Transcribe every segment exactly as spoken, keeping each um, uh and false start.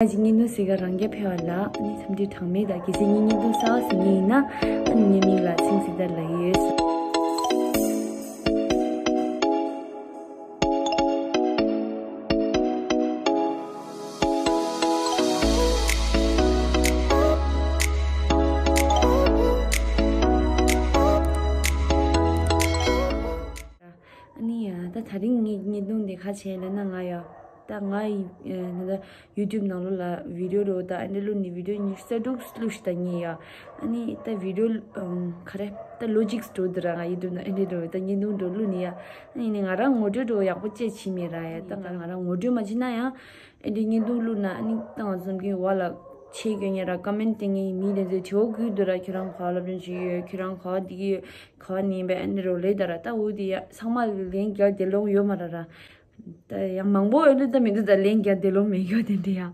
ང་ཅིག་བརྙན་ཐུང་གཟིགས་ག་རང་རྐྱ་ཕེབས་པ་ལ་ཨ་ནི་འཚམས་འདྲི་གྲངས་མེད་དང་། གལ་སྲིད་ངའི་བརྙན་ཐུང་གསར་པ་གཟིགས་མཁན་ཡིན་ན་ཨ་ནི་ངའི་མིང་ལ་ཚེ་རིང་སྲིད་ཐར་ལབ་ཡོད། ཨ་ནི་ཡ་ད་དེ་རིང་ངའི་བརྙན་ཐུང་འདི་ག་རེ་བྱས་ལབ་ན། ང་ཡ་ད་ང་ཡི་ད་ལྟ་ཡུ་ཊུབ་ནང་ལོགས་ལ་བི་ཌིའོ་འདྲ་བོ་ད་ཨེ་འདྲ་བླུགས་ནས། བི་ཌིའོ་ཉི་ཤུ་རྩ་དྲུག་བླུགས་ཤག་ད་ངས་ཡ། ཨ་ནི་ད་བི་ཌིའོ་ཨམ་ག་རེ་ད་ལོ་གཅིག་འགྲོ་འདུག་ར། ང་ཡུ་ཊུབ་ནང་ཨེ་འདྲ་འདྲ་བོ་ད་བརྙན་ཐུང་འདྲ་བླུགས་ནས་ཡ། ཨ་ནི་ང་རང་ངོ་སྤྲོད་འདྲ་བོ་ཡག་པོ་ཅིག་བྱས་མེད་ར་ཡ། ད་ང་ང་རང་ངོ་སྤྲོད་མ་བྱས་ན་ཡང་ཨེ་འདྲ་བརྙན་ཐུང་བླུགས་ན་ཨ་ནི་ད་ང་ཚོ་གི་འོག་ལ་ཆེད་སྐྱོན་ཡ་ར་ཀོ་མེན་ཊི་སྟོན་མཁན་མི་དེ་ཚོས་དྲི་བ་བཀོད་འདུག་ར། ཁྱོད་རང་ག་པར་སློབ་སྦྱོང་བྱེད་ཀྱི་ཡོད། ཁྱོད་རང་ག་པར་བསྡད་ཀྱི་ཡོད། ག་པར་ནས་ཡིན་པས་ཨེ་འདྲ་འདྲ་བོ་ལབ་ད་ར། ད་འོ་དེ་ཡ་ཚང་མ་ལན་རྒྱག་དེ་ལོང་ཡོད་མ་རེད་ར། ད་ཡང་མང་པོ་ཡོད་ལ་ད་མི་འདུག་ད་ལན་རྒྱག་དེ་ལོང་མེད་ཡོད་དེ་འདྲ་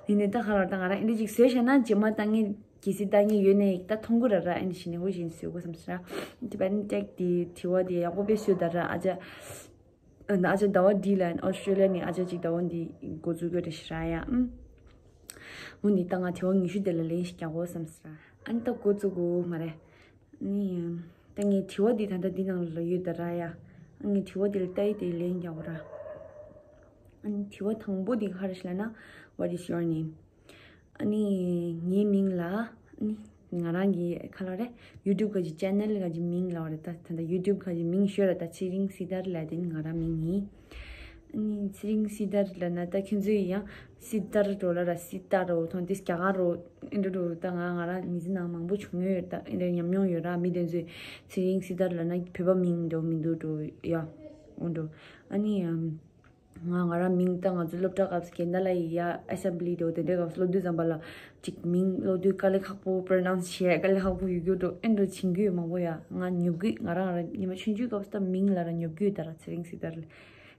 ཡ། དེ་ནས་ད་ག་རེ་ད་ང་རང་ཨེ་འདྲ་ཅིག་བཟོས་བཞག་ན་རྗེས་མ་ལྟ་མཁན་གལ་སྲིད་ལྟ་མཁན་ཡོད་ན་ད་མཐོང་གི་ར་ར། ཨེ་འདྲ་བྱས་ནས་འོ་བཞིན་བཟོ་དགོས་བསམ་སོང་ར། དེ་བར་ནས་ཀྲེག་དེ་དྲི་བ་དེ་ཡག་པོ་དཔེ་བཟོས་ད་ར། ཨ་ཅག་ཨ་ཅག་ཟླ་བ་འདི་ལ་ཨོ་སི་ཊྲེ་ལི་ཡ་ནས་ཨ་ཅག་ཅིག་ཟླ་བ་འདི་འགོ་འཛུགས་དགོས་རེད་ཤག་ར་ཡ། ཨུམ། འོ་ནི་ད་ང་དྲི་བ་ཉི་ཤུ་དེ་ལ་ལན་ཞིག་རྒྱག་དགོས་བསམ་སོང་ར། ཨ་ནི་ད་འགོ་བཙུགས་དགོས་མ་རེད། ནི། ད་ངའི་དྲི་བ་འདི་ད་ལྟ་འདི་ནང་ལ་ཡོད་ད་ར་ཡ། ཨ་ངའི་དྲི་བ་འདི་ལ་ལྟ་ཡི་དེ་ལན་རྒྱག་དགོས་ར། ཨ་ནི་དྲི་བ་དང་པོ་འདི་ག་རེ་ཞིག་ལབ་ན། What is your name? ཨ་ནི་ངའི་མིང་ལ་ཨ་ནི་ང་རང་གི་ག་ལབ་རེད། ཡུ་ཊུབ་ག་གི་ཅེ་ནལ་ག་གི་མིང་ལབ་རེད། ད་ད་ལྟ་ཡུ་ཊུབ་ག་གི་མིང་ཤོད་ར། ད་ཚེ་རིང་སྲིད་ཐར་ལབ་དེ་ནི་ང་རང་མིང་ཡིན། ཨ་ནི་ཚེ་རིང་སྲིད་ཐར་ལབ་ན་ད་ཁྱོད་ཚོས་ཡང་སྲིད་ཐར་འགྲོ་ལ་ར། སྲིད་ཐར་འགྲོ་ཐོན་ཏེ་རྒྱ་གར་འགྲོ་ཨེ་འགྲོ་འགྲོ། ད་ང་ང་རང་མི་ཚེ་ནང་མང་པོ་བྱུང་ཡོད། ད་ཨེ་འདྲ་ཉམས་མྱོང་ཡོད་ར། མི་དེ་ཚོས་ཚེ་རིང་སྲིད་ཐར་ལབ་ན་བོད་པ་མིང་འགྲོ་མི་འདུག་འགྲོ་ཡ། འོ་འགྲོ། ཨ་ནི་ཡ། ང་ང་རང་མིང་ད་ང་ཚོ་སློབ་གྲྭ་སྐབས་སུ་གན་ད་ལ་ཡི་ཡ་ཨེ་སེམ་བྷི་ལི་འགྲོ་དེ་འདྲའི་སྐབས་སུ་སློབ་དུས་ཙམ་པ་ལ་ཅིག་མིང་སློབ་དུས་དཀའ་ལས་ཁག་པོ། པོ་རོ་ནའུན་སི་བྱེད་དཀའ་ལས་ཁག་པོ་ཡོད་རྒྱུ་འགྲོ་ཨེ་འགྲོ་བྱིང་རྒྱུ་ཡོད་མང་པོ་ཡ། ང་ཉོབ་རྒྱུ་ང་རང་རང་ཉི་མ་ཆུང་ཆུང་སྐབས་སུ་ད་མིང་ལ་ར་ཉོབ་རྒྱུ་ཡོད་ད་ར། ཚེ་རིང་སྲིད་ཐར་ལ།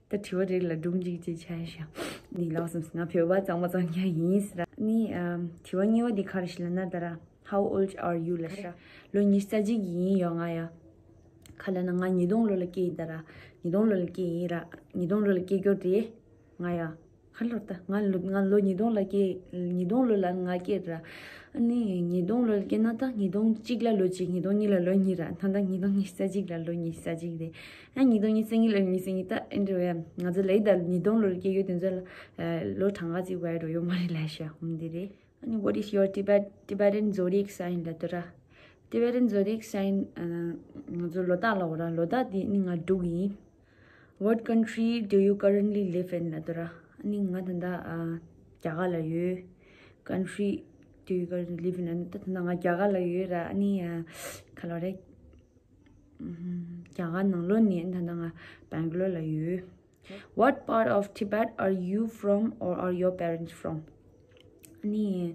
ད་དྲི་བ་རེ་ལ་སྒྲུང་གཅིག་ཅིག་བྱས་ཤག་ནི་ལགས་སམ་སི་ང་བོད་པ་གཙང་མ་གཙང་རྐྱང་ཡིན་ཟེར་ར། ནི་ཨམ་དྲི་བ་གཉིས་པ་འདི་ག་རེ་ཞིག་ལབ་ན་ད་ར། How old are you? ལབ་ཤག་ལོ་ཉི་ཤུ་རྩ་གཅིག་ཡིན་ཡོད་ང་ཡ། ག་ལབ་ན་ང་ཉིས་སྟོང་ལོ་ལ་སྐྱེས་ཡིན་ད་ར། ཉིས་སྟོང་ལོ་ལ་སྐྱེས་ཡིན་ར། ཉིས་སྟོང་ལོ་ལ་སྐྱེས་རྒྱུ་རེད། ང་ཡ། ག་ལོར་ད་ང་ལོ་ང་ལོ་ཉིས་སྟོང་ལ་སྐྱེས། ཉིས་སྟོང་ལོ་ལ་ང་སྐྱེས་ར། ཨ་ནི་ཉིས་སྟོང་ལོ་ལ་སྐྱེས་ན་ད་ཉིས་སྟོང་གཅིག་ལ་ལོ་གཅིག་ཉིས་སྟོང་གཉིས་ལ་ལོ་གཉིས་ར། ད་ད་ཉིས་སྟོང་ཉི་ཤུ་རྩ་གཅིག་ལ་ལོ་ཉི་ཤུ་རྩ་གཅིག་རེད། ཨ་ཉིས་སྟོང་ཉི་ཤུ་རྩ་གཉིས་ལ་ལོ་ཉི་ཤུ་རྩ་གཉིས་ད་ཨེ་འདྲ་བས། ང་ཚོ་ལ་ཡི་ད་ཉིས་སྟོང་ལོ་ལ་སྐྱེས་ཡོད་དེ་ཚོ་ལ་ལོ་གྲངས་ཀ་ཅིག་བས་འགྲོ་ཡོད་མ་རེད་ལབ་ཤག་འོ་འདི་རེད། ཨ་ནི་what is your Tibet Tibetan zodiac sign? ལབ་དུས་ར། Tibetan zodiac sign ང་ཚོ་ལོ་རྟགས་ལབ་དགོས་ར། ལོ་རྟགས་དེ་ནི་ང་འབྲུག་ཡིན། What country do you currently live in? ལབ་དུས་ར། ཨ་ནི་ང་ད་ལྟ་ཨ་རྒྱ་གར་ལ་ཡོད། Country do you currently live in? ཨ་ནི་ད་ད་ལྟ་ང་རྒྱ་གར་ལ་ཡོད་ར། ཨ་ནི་ཨ་ག་ལབ་རེད། ཨུམ། རྒྱ་གར་ནང་ལོགས་ནས་ད་ལྟ་ང་Bangalore ལ་ཡོད། What part of Tibet are you from or are your parents from? ཨ་ནི་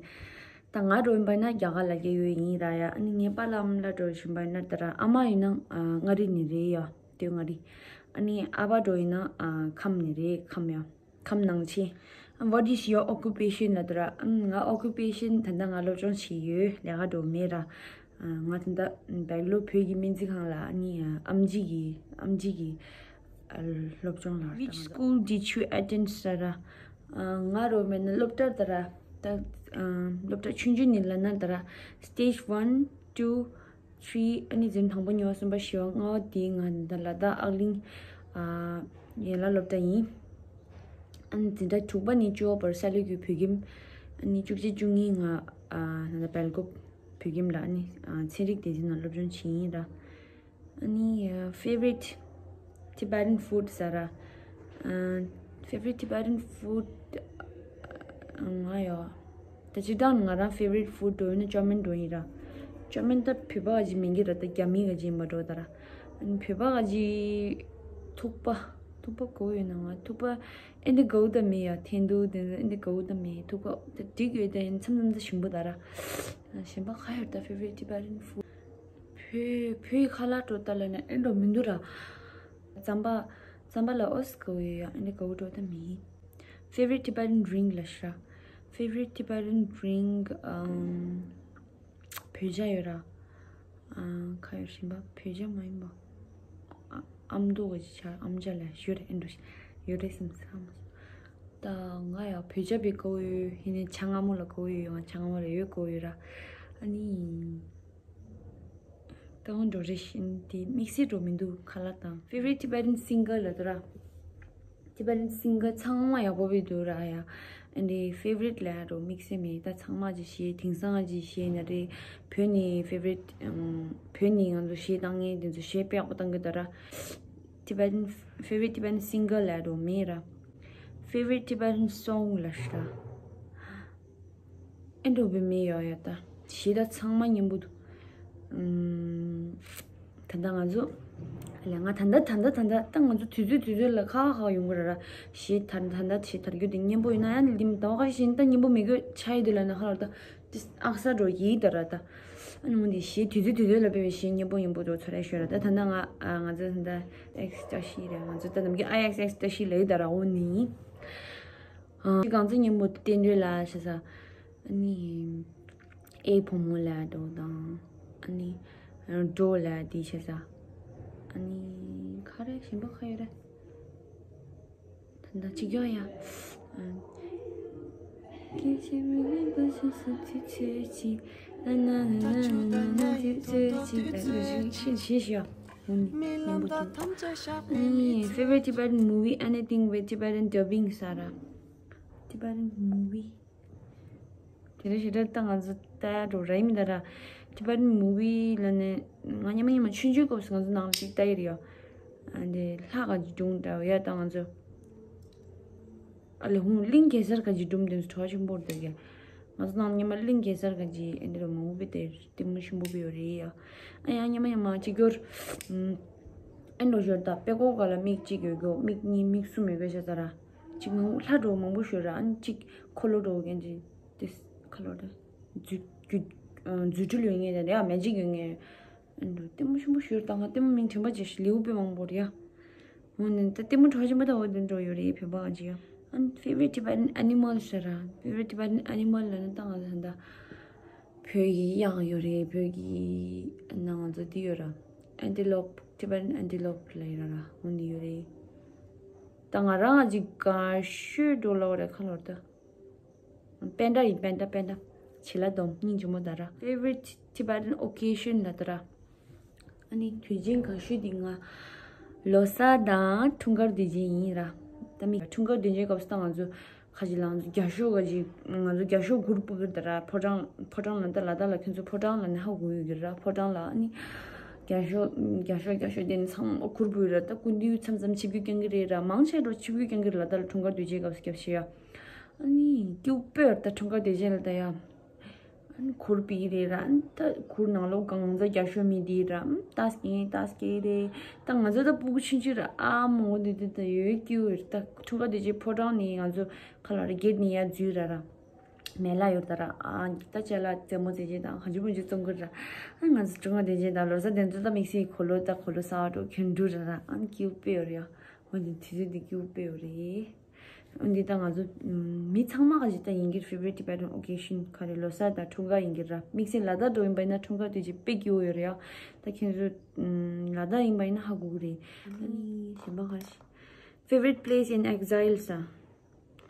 ད་ང་འདྲ་བོ་ཡིན་པ་ན་རྒྱ་གར་ལ་སྐྱེས་ཡོད་ཡིན་ར་ཡ། ཨ་ནི་ངའི་པཱ་ལགས་ཨ་མ་ལགས་འདྲ་བོ་ཡིན་པ་ན་ད་ར། ཨ་མ་ཡིན་ན་ཨ་མངའ་རིས་ནས་རེད་ཡ། སྟོད་མངའ་རིས། ཨ་ནི་ཨ་ཕ་འདྲ་བོ་ཡིན་ན་ཨ་ཁམས་ནས་རེད། ཁམས་ཡ། ཁམས་ནང་ཆེན། What is your occupation? ལབ་དུས་ར། ཨ་ང་occupation ད་ལྟ་ང་སློབ་སྦྱོང་བྱེད་ཡོད། ལས་ཀ་འདྲ་བོ་མེད་ར། ང་ད་ལྟ་སྦེང་ལོར་བོད་ཀྱི་སྨན་རྩིས་ཁང་ལ་ཨ་ནི་ཨམ་ཆི་གི་ཨམ་ཆི་གི་སློབ་སྦྱོང་ལ། Which school did you attend? ཟེར་ར། ང་འདྲ་བོ་མེད་ན་སློབ་གྲྭ་ད་ར། ད་སློབ་གྲྭ་ཆུང་ཆུང་ནས་ལབ་ན་ད་ར། Stage one, two, three ཨ་ནི་འཛིན་གྲྭ་དང་པོ་གཉིས་པ་གསུམ་པ་བཞི་པ་ལྔ་པ་དེ་ང་ད་ལ་དྭགས་ཨག་གླིང་ཡན་ལག་སློབ་གྲྭ་ཡིན། ཨ་ནི་འཛིན་གྲྭ་དྲུག་པ་ནས་བཅུ་པ་བར་ས་ལེ་ཀུའི་བོད་ཁྱིམ། ཨ་ནི་བཅུ་གཅིག་བཅུ་གཉིས་ང་ད་ལྟ་སྦེལ་ཀོབ་བོད་ཁྱིམ་ལ་ཨ་ནི་ཚན་རིག་སྡེ་ཚན་ནང་སློབ་སྦྱོང་བྱེད་ཡིན་ར། ཨ་ནི་favorite Tibetan food ཟེར་ར། Favorite Tibetan food ང་ཡོད། ད་སྤྱིར་བཏང་ང་རང་favorite food འདྲ་བོ་ཡིན་ན་ཅོ་མིན་འདྲ་བོ་ཡིན་ར། ཅོ་མིན་ད་བོད་པ་ག་ཅིག་མིན་གྱི་ར། ད་རྒྱ་མི་ག་ཅིག་ཡིན་པ་འདྲ་བོ་ད་ར། ཨ་ནི་བོད་པ་ག་ཅིག་ཐུག་པ། ཐུག་པ་ག་བོ་ཡོད་ན། ང་ཐུག་པ་ཨེ་འདི་ག་བོ་ད་མེད་ཡ། ཐེན་ཐུག་དེ་ཚོ་ཨེ་འདི་ག་བོ་ད་མེད། ཐུག་པ་ད་འགྲིག་ཡོད། ད་ཡིན་མཚམས་མཚམས་ད་ཞིམ་པོ་ད་ར། གཞན་པ་ག་ཡོད་ད། Favorite Tibetan food བོད་བོད་ཡི་ཁ་ལག་འདྲ་བོ་ད་ལབ་ན་ཨེ་འདྲ་མི་འདུག་ར། རྩམ་པ། རྩམ་པ་ལ་ཨོ་སི་ག་བོ་ཡོད་ཡ། ཨེ་འདི་ག་བོ་འདྲ་བོ་ད་མེད། Favorite Tibetan drink ལབ་ཤག Favorite Tibetan drink ཨམ། བོད་ཇ་ཡོད་ར། ཨ་ག་ཡོད་གཞན་པ། བོད་ཇ་མ་ཡིན་པ། ཨ་ཨ་མདོ་ག་ཅིག་ཆར་ཨམ་ཇ་ལ་ཡོད་རེད། ཨེ་འདྲ་ཡོད་རེད་བསམ་ས་མ་སོང་། ད་ང་ཡང་བོད་ཇ་པའི་དགའ་བོ་ཡོད། ཡིན་ནའི་ཇ་མངར་མོ་ལ་དགའ་བོ་ཡོད། ང་ཇ་མངར་མོ་ལ་ཡོད་དགའ་བོ་ཡོད་ར། ཨ་ནི། ད་འོང་འགྲོ་རེ་བཞིན་དེ་དམིགས་བསལ་འགྲོ་མི་འདུག་ཁ་ལག་དང་། Favorite Tibetan singer ལབ་དུས་ར། Tibetan singer ཚང་མ་ཡག་པོ་བི་འདུག་ར་ཡ། ཨ་ནི་favorite ལབ་འགྲོ་དམིགས་བསལ་མེད། ད་ཚང་མ་ཅིག་ཤེས། དེང་སང་ཅིག་ཤེས་ན་རེད། བོད་ནས་favorite ཨམ། བོད་ནས་ང་ཚོ་གཞས་བཏང་མཁན་དེ་ཚོ་གཞས་དཔེ་ཡག་པོ་བཏང་གི་འདུག་ར། Tibetan favorite Tibetan singer ལབ་འགྲོ་མེད་ར། Favorite Tibetan song ལབ་ཤག་ར། ཨེ་འགྲོ་བའི་མི་ཡོད་ཡོད་ད། གཞས་ད་ཚང་མ་སྙན་པོ་འདུག་ཨམ། ད་ལྟ་ང་ཚོ། ལས་ང་ད་ལྟ་ད་ལྟ་ད་ལྟ་ད་ང་ཚོ་དུས་ཚོད་དུས་ཚོད་ལ་ཁག་ཁག་ཡོང་གི་རེད་ར། གཞས་ད་ད་ལྟ་གཞས་དར་རྒྱུ་དེ་སྙན་པོ་ཡིན་ན་ཡང་ལིམ་ཟླ་བ་ཁ་ཤས་ད་སྙན་པོ་མེད་དགོས་ཆ་ཡི་དུས་ལ་ན་ཁ་ལོ་ད་དེ་ཨག་ས་འགྲོ་ཡི་ད་ར་ད། ཨ་ནི་འོན་ཏེ་གཞས་དུས་ཚོད་དུས་ཚོད་ལ་དཔེ་བའི་གཞས་སྙན་པོ་སྙན་པོ་འགྲོ་ཚོ་རེ་ཤོད་ར། ད་ད་ལྟ་ང་ང་ཚོ་ད་ལྟ་ཨེག་སི་བཀྲ་ཤིས་རེད། ང་ཚོ་ད་ནམ་རྒྱུན་ཨ་ཡེག་སི་ཨེག་སི་བཀྲ་ཤིས་ལ་ཡི་ད་ར་འོ་ནི། ཨ། གང་ཚོ་སྙན་མོ་བསྟན་འགྲོ་ལ་ཤ་ས། ཨ་ནི། ཨེ་བུ་མོ་ལ་འགྲོ་དང་། ཨ་ནི། འགྲོ་ལ་དེ་ཤ་ས། ཨ་ནི། ཁ་རེ་གཞན་པ་ཁ་ཡོད་རེད། ད་ད་ཅི་གྱོ་ཡ། ཨ། སྐད་ཆ་མི་ཉན་པ་ཤ་ས་ཚུ་ཚུ་ཅི། ན་ན་ན་ན་ན་ན་ཚུ་ཚུ་ཅི། ད་ད་ཤི་ཤི་ཤི་ཡ། ཨ་ནི། སྙན་པོ་དེ། ཨ་ནི། Favorite Tibetan movie, anything with Tibetan dubbing ས་ར། Tibetan movie དེ་རིང་ཞེ་དྲག་ད་ང་ཚོ་ལྟ་ཡ་འགྲོ་ར་ཡིན་མི་ད་ར། Tibetan movie ལ་ནས་ང་སྔོན་མ་སྔོན་མ་ཆུང་ཆུང་སྐབས་སུ་ང་ཚོ་ནང་ལ་ཅིག་ལྟ་ཡི་རེད་ཡ། ཨ་འདི་ལྷ་ག་ཅིག་སྒྲུང་འདྲ་བ་ཡ་ད་ང་ཚོ། ཨ་ལེ་ཧུང་གླིང་གེ་སར་ག་ཅིག་སྒྲུང་དེ་ཚོ་གྲོགས་ཆེན་པོ་རེད་ཀྱི། ང་ཚོ་ནང་སྔོན་མ་གླིང་གེ་སར་ག་ཅིག་ཨ་འདི་རུ་མང་པོ་དཔེ་དེ་ལྟད་མོ་ཆེན་པོ་དཔེ་ཡོད་རེད་ཡ། ཨ་ཡ་སྔོན་མ་སྔོན་མ་ཅིག་གྱོར། ཨ་འགྲོ་ཞོར་ད་དཔེ་ཀོ་ག་ལ་མིག་གཅིག་ཡོད་གྱོ་མིག་གཉིས་མིག་གསུམ་ཡོད་གྱོ་ཤ་ཚ་ར། ཅིག་ང་ལྷ་འགྲོ་མང་པོ་ཞོར་ར་ཨ་ནི་ཅིག་འཁོར་ལོ་འགྲོ་གན་ཅིག་དེ་ཁ་ལོ་རེད། རྫུ་རྒྱུ། རྫུ་འཕྲུལ་ཡོད་ངེས་རེད་ཡ་མེ་ཇིག་ཡོད་ངེས། ཨ་འགྲོ་ལྟད་མོ་ཆེན་པོ་ཞོར་ད་ང་ལྟད་མོ་མིང་དྲན་པ་ཅིག་ལེའུ་དཔེ་མང་པོ་རེད་ཡ། འོ་ནི་ད་ལྟད་མོ་གྲོགས་ཆེན་པོ་ད་འོ་དེ་འགྲོ་ཡོད་རེད་བོད་པ་ག་ཅིག་ཡ། ཨ་ནི་favorite Tibetan animal ཤ་ར། Favorite Tibetan animal ལ་ནི་ད་ང་ལ་ད་བོད་ཀྱི་གཡག་ཡོད་རེད། བོད་ཀྱི་ཨ་ན་ང་ཚོ་འདི་ཡོད་ར། Antelope, Tibetan antelope ལ་ཡོད་ར་ར་འོ་འདི་ཡོད་རེད། ད་ང་རང་ཅིག་དགའ་ཤོས་འགྲོ་ལ་བ་རེད་ཁ་ལོར་ད། པེན་ཌ་ཡིན་པེན་ཌ་པེན་ཌ། བྱི་ལ་སྡོམ་སྙིང་རྗེ་མོ་ད་ར། Favorite Tibetan occasion ལ་ད་ར། ཨ་ནི་དུས་ཆེན་དགའ་ཤོས་འདི་ང་ལོ་གསར་དང་འཁྲུངས་སྐར་དུས་ཆེན་ཡིན་ར། ད་མི་འཁྲུངས་སྐར་དུས་ཆེན་སྐབས་སུ་ད་ང་ཚོ་ཁ་ཅིག་ལ་ང་ཚོ་རྒྱ་ཤོག་ག་ཅིག་ང་ཚོ་རྒྱ་ཤོག་གུར་ཕུབ་ཀྱི་ད་ར་ཕོ་བྲང་ཕོ་བྲང་ལ་ད་ལ་ད་ལ་ཁྱོད་ཚོ་ཕོ་བྲང་ལ་ནི་ཧ་གོ་ཡོད་ཀྱི་ར་ཕོ་བྲང་ལ་ཨ་ནི་རྒྱ་ཤོག་རྒྱ་ཤོག་རྒྱ་ཤོག་དེ་ནི་ཚང་མ་གུར་ཕུབ་ཡོད་ར། ད་སྐུ་མདུན་མཚམས་མཚམས་ཆིབས་བསྒྱུར་བསྐྱངས་ཀྱི་རེད་ར། མང་ཆེ་འགྲོ་ཆིབས་བསྒྱུར་བསྐྱངས་ཀྱི་རེད་ལ་ད་ལ་འཁྲུངས་སྐར་དུས་ཆེན་སྐབས་སུ་སྐྱབས་ཤེས་ཡ། ཨ་ནི་སྐྱིད་པོ་ཡོད་ད་འཁྲུངས་སྐར་དུས་ཆེན་ལ་ད་ཡ། ཨ་ནི་གུར་ཕུབ་ཀྱི་རེད་ར། ཨ་ནི་ད་གུར་ནང་ལོགས་གང་ཚ་རྒྱ་ཤོག་མི་དེ་ར། ཨ་ནི་ད་སྐྱེ་ད་སྐྱེ་རེད། ད་ང་ཚོ་ད་སྤུ་གུ་ཆུང་ཆུང་ར་ཨ་མོ་དེ་དེ་ད་ཡོད་སྐྱིད་པོ་ཡོད་ད། འཁྲུངས་སྐར་དུས་ཆེན་ཕོ་བྲང་ནས་ང་ཚོ་ཁ་ལ་ར་གེད་ནས་ཡ་འཛུལ་ར་ར། མེ་ལ་ཡོད་ད་ར་ཨ་ད་ཅ་ལག་རྩེད་མོ་རྩེད་ཆེན་དང་གང་ཅི་མང་ཅི་བཙོང་གི་ར། ཨ་ང་ཚོ་འཁྲུངས་སྐར་དུས་ཆེན་དང་ལོ་གསར་དེ་ཚོ་ད་དམིགས་བསལ་གོ་ལོ་ད་གོ་ལོ་གསར་པ་འགྲོ་གྱོན་འགྲོ་ར་ར། ཨ་ནི་སྐྱིད་པོ་ཡོད་རེད་ཡ། འོ་འདི་དུས་ཚོད་འདི་སྐྱིད་པོ་ཡོད་རེད། འོ་འདི་ད་ང་ཚོ་མི་ཚང་མ་ག་ཅིག་ད་ཡིན་གྱི་favorite Tibetan occasion ག་རེ་ལོ་གསར་དང་འཁྲུངས་སྐར་ཡིན་གྱི་ར། དམིགས་བསལ་ལ་དྭགས་འགྲོ་ཡིན་པ་ཡིན་ན་འཁྲུངས་སྐར་དུས་ཆེན་དཔེ་སྐྱིད་པོ་ཡོད་རེད་ཡ། ད་ཁྱེད་ཚོ་ལ་དྭགས་ཡིན་པ་ཡིན་ན་ཧ་གོ་གི་རེད། ཨ་ནི་གཞན་པ་ག་རེ། Favorite place in exile ས།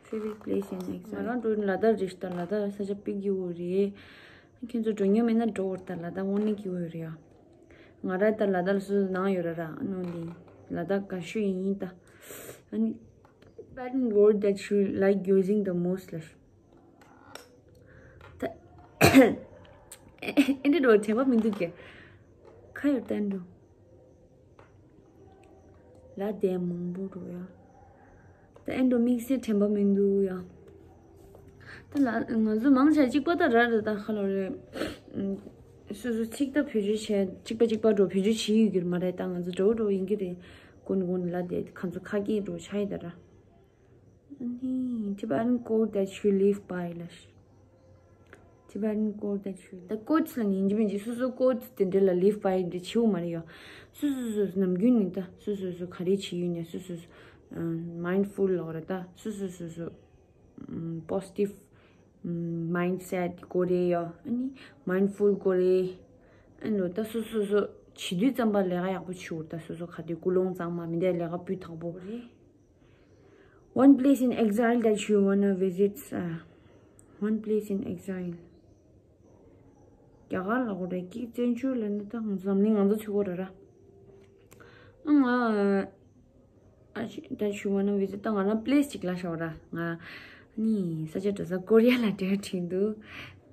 Favorite place in exile ང་རང་འགྲོ་ཡིན་ལ་དྭགས་རེད་ཤག་ད་ལ་དྭགས་ས་ཆ་དཔེ་སྐྱིད་པོ་རེད། ཁྱེད་ཚོ་འགྲོ་མྱོང་མེད་ན་འགྲོ་འོར་ད་ལ་དྭགས་དངོས་གནས་སྐྱིད་པོ་ཡོད་རེད་ཡ། ང་ར་ད་ལ་དྭགས་ལ་སུ་ནང་ཡོད་ར་ར་ཨ་ནོ་ལི། ལ་དྭགས་དགའ་ཤོས་ཡིན་ད། ཨ་ནི། Tibetan word that you like using the most ལ། ད། ཨེ་འདྲ་འགྲོ་དྲན་པ་མི་འདུག་གས། ཁ་ཡོད་བསྟན་འགྲོ། ལ་དེ་མང་པོ་འགྲོ་ཡ། ད་ཨེ་འགྲོ་དམིགས་བསལ་དྲན་པ་མི་འདུག་ཡ། ད་ལ་ང་ཚོ་མང་ཆེ་གཅིག་པ་ད་ར་ར་ད་ཁ་ལོ་རེད། སོ་སོ་ཚིག་ད་བེད་སྤྱོད་བྱས་གཅིག་པ་གཅིག་པ་འགྲོ་བེད་སྤྱོད་བྱེད་ཡོད་གི་མ་རེད། ད་ང་ཚོ་འགྲོ་འགྲོ་ཡིན་གི་རེད། ཀུན་ཀུན་ལ་དེ་ཁ་ཚོ་ཁ་སྐད་འགྲོ་ཆ་ཡི་ད་ར། ནི་Tibetan code that you live by ལ། Tibetan code that you ད་quotes ལ་ཡིན་གཅིག་མིན་གཅིག་སོ་སོ་quotes དེ་འདྲ་ལ་live by འདྲ་བྱེད་འོ་མ་རེད་ཡ། སོ་སོ་སོ་སོ་ནམ་རྒྱུན་ནི་ད་སོ་སོ་སོ་ག་རེ་བྱེད་ཡོད་ནས་སོ་སོ་སོ་mindful ལོག་རེད་ད། སོ་སོ་སོ་སོ་positive mindset དགོས་རེད་ཡ། ཨ་ནི་mindful དགོས་རེད། ཨ་ནི་ད་སོ་སོ་སོ་བྱེད་དུས་ཙམ་པ་ལས་ཀ་ཡག་པོ་བྱེད་འོ་ད། སོ་སོ་ག་དུས་ཀུན་སློང་གཙང་མ་མི་འདའི་ལས་ཀ་སྤུས་དག་པོ་རེད། One place in exile that you wanna visit. Uh, one place in exile. རྒྱ་གར་ལ་གོ་རེ་ཀི་བཙན་བྱོལ་ལ་ནི་ད་ང་ཚོ་འཛམ་གླིང་ང་ཚོ་ཚུད་གོ་ར་ར། ཨང་ཨ་ཨ་ཤི་that you wanna visit. ད་ང་ལ་པི་ལེ་སི་ཅིག་ལ་ཤོག་ར། ང་ནི་ས་ཆ་འགྲོ་ས་ཀོ་རི་ཡ་ལ་འགྲོ་ཡ་དྲན་འདུག་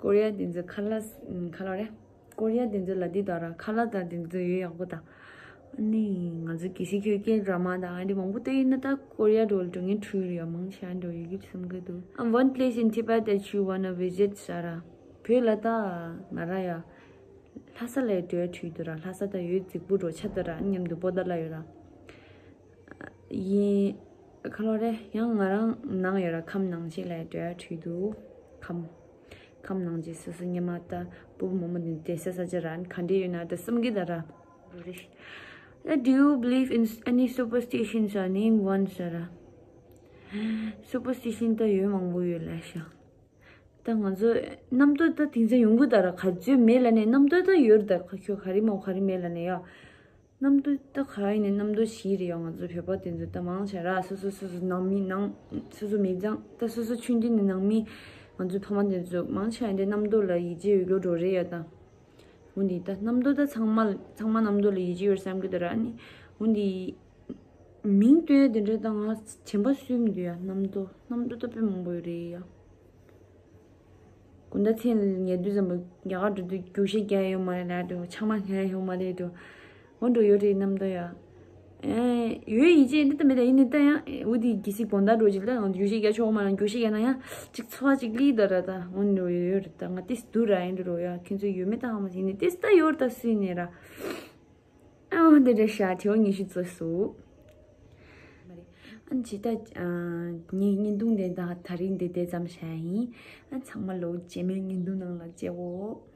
ཀོ་རི་ཡ་དེ་ཚོ་ཁ་ལག་ཁ་ལག་རེད། ཀོ་རི་ཡ་དེ་ཚོ་ལ་འདི་དང་ར་ཁ་ལག་དང་དེ་ཚོ་ཡོད་ཡག་པོ་དང་། ཨ་ནི་ང་ཚོ་གལ་སྲིད་ཁྱོད་ཀེ་ཌ་ར་མ་དང་ཨ་འདི་མང་པོ་ལྟ་ཡིན་ན་ད་ཀོ་རི་ཡ་འགྲོ་འགྲོ་ངན་འཁྲུལ་ཡོད་མང་ཆེ་འགྲོ་ཡོད་ཀྱི་བསམ་གི་འདུག One place in Tibet that you wanna visit ཟེར་ར། བོད་ལ་ད་ང་ར་ཡ་ལྷ་ས་ལ་འགྲོ་ཡ་འཁྲུལ་འདུག་ར། ལྷ་ས་ད་ཡོད་རྫིག་པོ་འགྲོ་ཆ་ད་ར་མཉམ་དུ་པོ་ཏ་ལ་ཡོད་ར། ཡིན། ཁ་ལོ་རེ་ཡང་ང་རང་ནང་ཡོད་ར་ཁམས་ནང་ཆེ་ལ་འགྲོ་ཡ་འཁྲུལ་འདུག་ཁམས། ཁམས་ནང་ཆེ་སོ་སོ་ཉི་མ་ད་པུ་པུ་མོ་མོ་ནི་བསྡད་ས་ས་ཆ་ར་ག་འདྲ་ཡོད་ན་ད་བསམ་གི་ད་ར། ཨ། Do you believe in any superstitions or name one ཟེར་ར། སུ་པར་སི་ཊི་ཤན་ད་ཡོད་མང་པོ་ཡོད་ལ་ཤ། ད་ང་ཚོ་གནམ་སྟོད་ད་དེང་སང་ཡོང་གི་ད་ར་ག་ཚོད་མེད་ལ་ནས་གནམ་སྟོད་ད་ཡོད་ར་ད་ཁ་ཁྱོད་ག་རེ་མོ་ག་རེ་མེད་ལ་ནས་ཡ། གནམ་སྟོད་ད་ག་ཡིན་ནས་གནམ་སྟོད་བཞི་རེད་ཡ། ང་ཚོ་བོད་པ་དེ་ཚོ་ད་མང་ཆེ་ར་སོ་སོ་སོ་སོ་ནང་མི་ནང་སོ་སོ་མི་ཚང་ད་སོ་སོ་ཆུང་དུས་ནས་ནང་མི་ང་ཚོ་ཕ་མ་དེ་ཚོ་མང་ཆེ་འདི་གནམ་སྟོད་ལ་ཡིད་ཆེས་ཡོད་རྒྱུ་འགྲོ་རེད་ཡ་ད། འོ་འདི་ད་གནམ་སྟོད་ད་ཚང་མ་ཚང་མ་གནམ་སྟོད་ལ་ཡིད་ཆེས་ཡོད་བསམ་གི་ད་ར་ནི་འོ་འདི་མིང་བཏོན་དེ་འདྲ་ད་ང་བྱིན་པ་སུས་མི་འདུག་ཡ། གནམ་སྟོད་གནམ་སྟོད་ད་དཔེ་མང་པོ་ཡོད་རེད་ཡ། དགུན་ཟླ་མཚན་ལ་ཉལ་དུས་ཙམ་པ་རྒྱ་གར་འགྲོ་དུས་རྒྱུག་ཤེས་རྒྱག་ཡོད་མ་རེད་ལ་འགྲོ། ཆང་མ་ཉལ་ཡོད་མ་རེད་འགྲོ། འོ་འགྲོ་ཡོད་རེད་གནམ་སྟོད་ཡ། ཨེ། ཡོད་ཡིན་ཅེས་འདི་ལྟ་མེད་ད་ཡིན་ནི་ལྟ་ཡང་འུ་དེ་གི་སི་དགོང་དག་འགྲོ་ཅིག་ལ་ཡང་རྒྱུག་ཤེས་རྒྱག་ཆོག་མ་རང་རྒྱུག་ཤེས་རྒྱག་ན་ཡང་ཅིག་ཚོ་བ་ཅིག་ལི་ད་ར་ད་འོ་འགྲོ་ཡོད་རེད་ད། ང་ཏིས་དུ་ར་ཡིན་འགྲོ་ཡ་ཁྱེད་ཚོ་ཡོད་མེད་ད་ཧ་མ་ཟིན་ནི་ཏིས་ད་ཡོད་ད་སུས་ནི་ར། ཨ་འདི་འདྲ་ཤ་དེ་བ་ཉི་ཤུ་ཙོ་སུ། ཨ་ཇི་ལྟ་ངའི་བརྙན་ཐུང་འདི་ད་ད་རིང་འདི་དེ་ཙམ་བྱས་ཡིན། ཨ་ཚང་མ་ལོ་རྗེས་མའི་བརྙན་ཐུང་ནང་ལ་མཇལ་འོ།